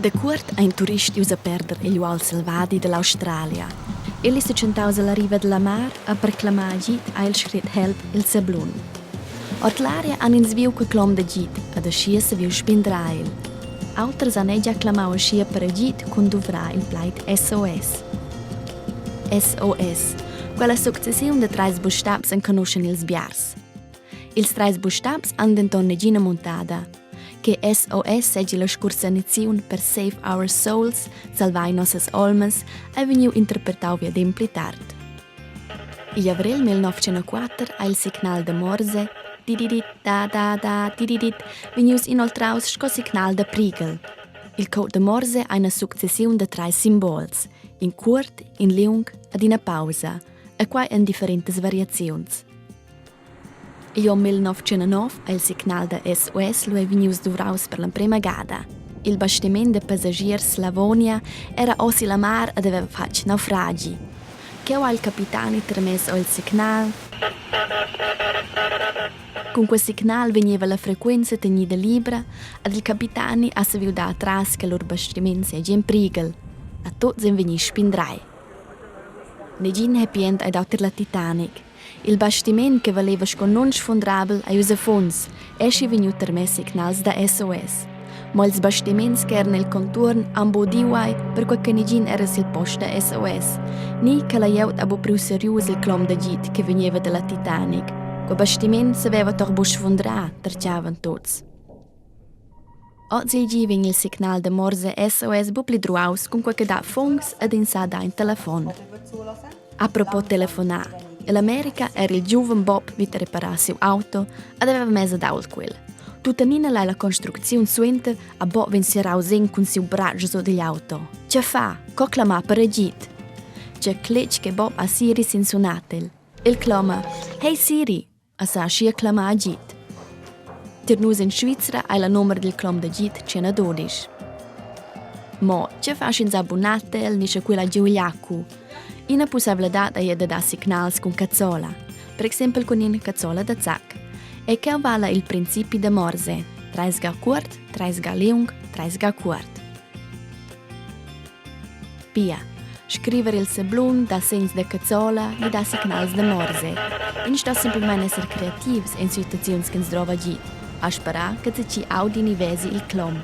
Dacuort ha in turist ius a perder egl uaul selvadi dall'Australia. El ei setschentaus alla riva dalla mar e per clamar agid ha el scret help el sablun. Ord l'aria han ins viu quei clom d'agid ed aschia saviu spindrar el. Auters han era clamau aschia per agid cun duvrar il plaid SOS. SOS. Quella successiun da treis bustabs enconuschan ils biars. Ils treis bustabs han denton negina muntada. Che SOS seigi la scursaniziun per Save Our Souls, salvai nossas olmas, ei vegniu interpretau viadem pli tard. Igl avrel 1904 ha il signal da Morse dididit da da da dididit vegnius inoltraus sco signal da prighel. Il code da Morse ha ina successiun da treis simbols, in cuort, in liung ed ina pausa, e quai en differentas variaziuns. Igl onn 1909 ei il signal da SOS lu ei vegnius duvraus per l'emprema gada. Il bastiment da passagiers Slavonia era oz illa mar ed haveva fatg naufragi. Cheu ha il capitani termess ora il signal. Cun quei signal vegneva la frequenza tenida libra ed il capitani ha saviu dar atras che lur bastiment seigi en prighel. A tuts ein vegni spindrai. Negin happy end ei dau tier la Titanic. Il bastiment che valeva sco nunsfundrabel ei uss a funs, eschi vegniu termess signals da SOS. Mo ils bastiments che eran el contuorn han buc udiu ei, perquei che negin era sil post da SOS, ni che la glieud ha buc priu serius il clom d'agid che vegneva dalla Titanic. Quei bastiment saveva toch buc sfundrar, tertgavan tuts. Ozilgi vegn il signal da Morse SOS buc pli druaus cunquei che dat funcs ed ins sa dar in telefon. Apropos telefonar. Ell'America era il giuven Bob vid reparar siu auto ed aveva mess ad ault quel. Tuttenina lai la construcziun suenter a Bob vegn serrau sin cun siu bratsch sur digl auto. Tge fa? Co clamar per agid? Tge cletg che Bob ha Siri sin suo natel. El cloma: «Hey Siri!» A sa aschia clamar agid. Tier nus en Svizra ei la numera dil clom d'agid tschena dodisch. Mo tge fa sch'ins ha bunatel ni sche quel ha giu igl accu? Ina pusseivladad ei da dar signals cun cazzola, per exempel cun ina cazzola da zac. E cheu vala il principi da Morse: treis ga cuort, treis ga liung, treis ga cuort. Pia, scriver il sablun da segns da cazzola ni da signals da Morse. Ins sto simplamain esser creativs en situaziuns ch'ins drova agid. A sperar che tgi audi ni vesi il clom.